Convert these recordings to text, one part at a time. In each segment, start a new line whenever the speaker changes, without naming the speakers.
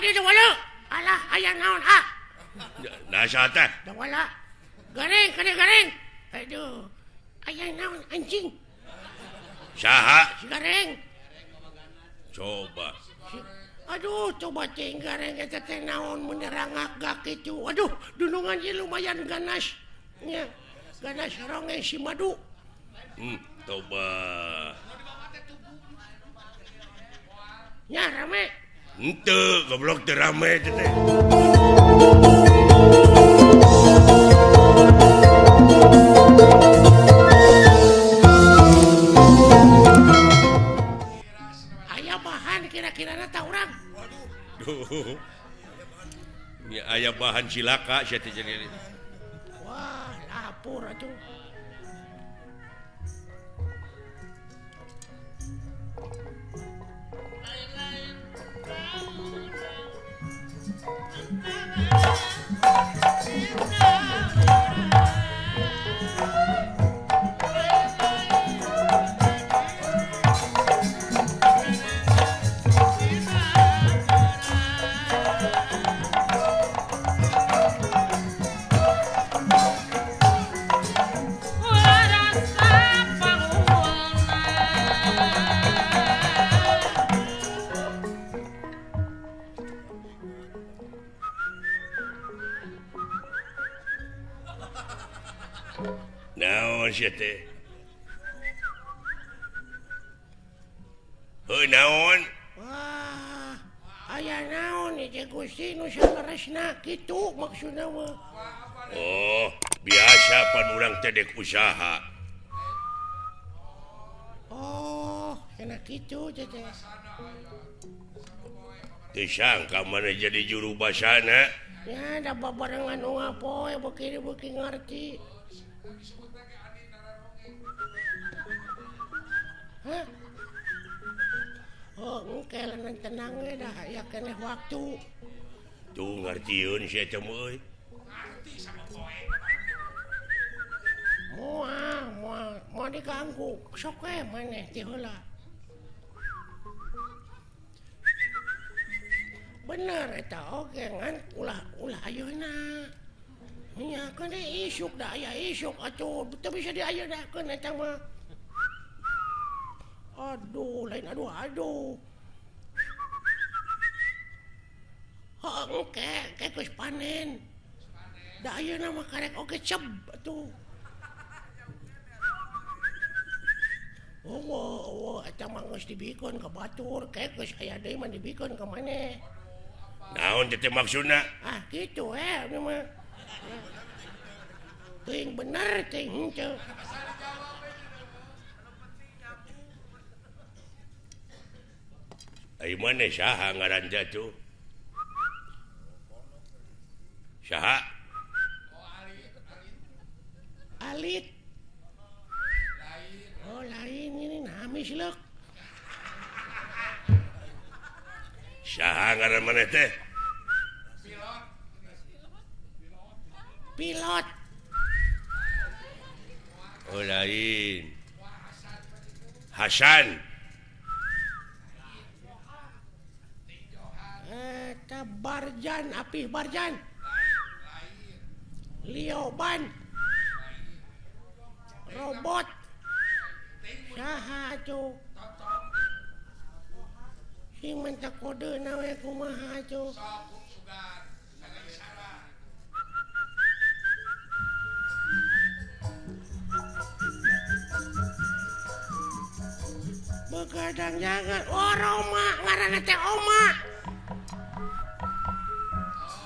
Ka dieu wala. Alah aya naon ah.
Nah teh.
Wala. Gareng ka dieu gareng. Aduh. Aya naon anjing.
Saha?
Si gareng.
Coba.
Aduh, coba cing gareng eta teh naon menerangak gak kitu. Aduh, dunungan ieu lumayan ganas. Nya. Ganas ronge si madu.
Coba.
Nya rame.
Henteu, goblok teu rame teh.
Aya bahan kira-kirana ta urang.
Waduh. Nya aya bahan cilaka sia teh jadi.
Wah, lapor atuh.
Naon sia teh? Heuh naon?
Wah, aya naon ieu Gusti nu saleresna kitu maksudna mah.
Oh, biasa pan urang teh dek usaha.
Oh, kena kitu teh.
Teu sangka maneh jadi juru basana.
Ya, da babarengan unggal poe beuki-beuki ngarti. Hah? Oh, engke leungeun tenang we dah aya keneh waktu.
Tuh ngartieun sia teh euy.
Ngarti sama poe.
Moal, moal, moal diganggu. Sok we maneh ti heula. Bener eta oge ngan ulah ayeuna. Nya keun isuk da aya isuk atuh teu bisa diayeuna eta mah. Aduh, lain aduh aduh. Heuh, engke engke geus panen. Da ayeuna mah karek oge ceb atuh. Oh, eta mah geus dibikeun ka batur, ke geus aya deui mah dibikeun ka maneh.
Naon teh maksudna?
Ah, kitu we ieu mah. Teuing bener teuing henteu.
Ai maneh saha ngaran teh atuh? Saha?
Alit. Oh, lain ini nami sileuk.
Saha ngaran maneh teh?
Pilot.
Pilot.
Oh, lain. Hasan.
Eta Barjan, Apih Barjan. Lioban. Robot. Saha atuh? Sing menta kodeuna we kumaha atuh? Begadang jangan. Oh, Roma ngaranna teh Oma.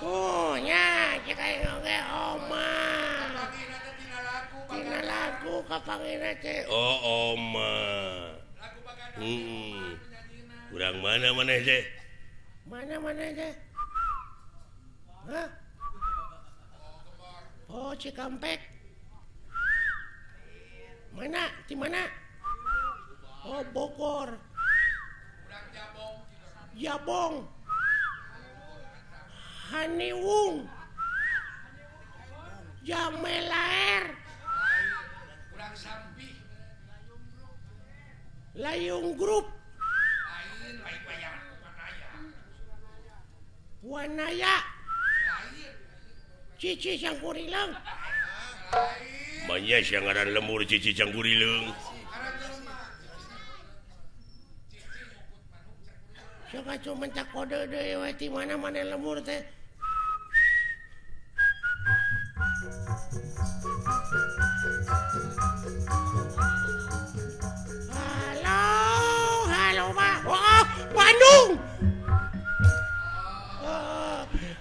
Oh, nya cek aing oge Oma. Tina lagu kapangina teh.
Oh, Oma. Urang mana maneh teh?
Mana maneh teh? Hah? Oh, Cikampek. Mana? Di mana? Oh, Bogor. Jabong. Haniwung. Jamelaer. Layung Group. Wanaya Cici Cangkurileung.
Manya sia ngaran lemur Cici Cangkurileung.
Sok atuh mentak kode deui we ti mana-mana lemur teh. Halo, halo Pak. Oh, Bandung.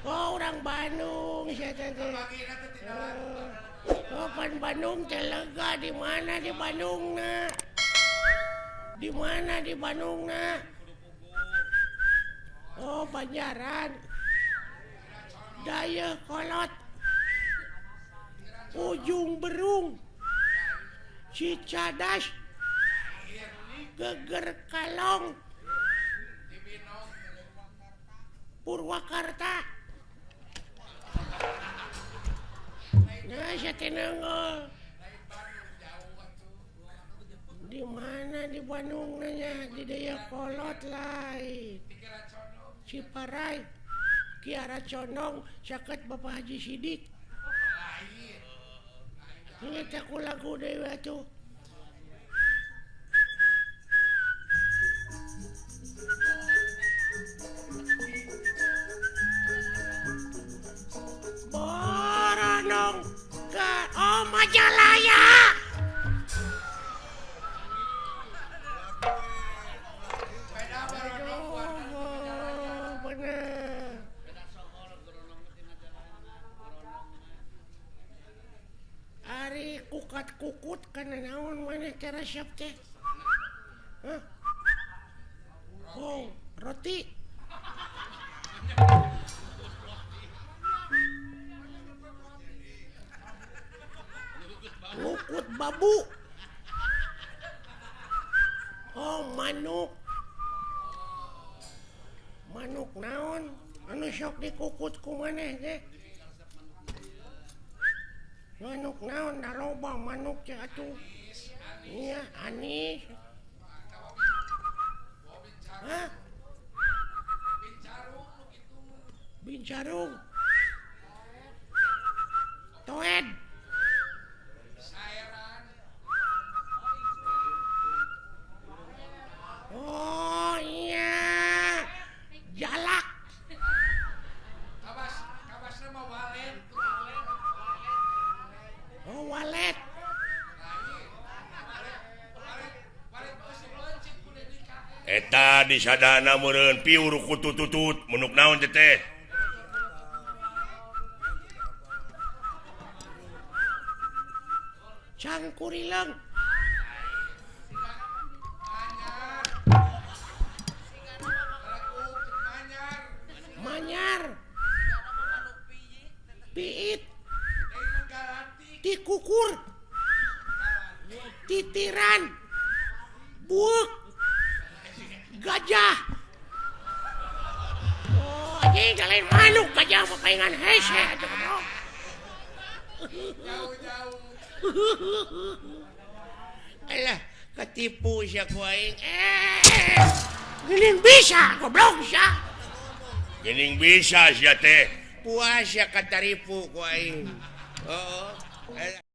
Oh, orang Bandung sia teh. Oh, pan Bandung teh lega di mana di Bandungna? Di mana di Bandungna? Oh, Banjaran. Dayakolot. Ujung Berung. Cicadas. Geger Kalong. Purwakarta. Nah, saya tenang. Di mana di Bandung nanya? Di Dayakolot lain. Ciparai, Kiara Condong, caket Bapak Haji Sidik. Ini aku lagu deui atuh. Boronong ke oh Majalaya. Ari kukat-kukut kana naon maneh teh resep teh? Hah? Oh, roti. Ngukut babu. Oh, manuk. Manuk naon? Anu sok dikukut ku maneh teh? Manuk naon da loba manuk teh atuh. Iya, anis. Hah? Bincarung. Toed. Oh iya. Jalak.
Kabasna mah walet.
Oh, walet.
Eta di sadana meureun piur kutututut menuk naon teh teh.
Cangkurileung. Manyar. Piit. Tikukur. Titiran. Buuk. Gajah. Oh, anjing lain manuk gajah mah paingan hese atuh goblok.
Jauh-jauh.
Alah, ketipu sia ku aing. Geuning bisa goblok sia.
Geuning bisa sia teh.
Puas sia kataripu ku aing. Heeh.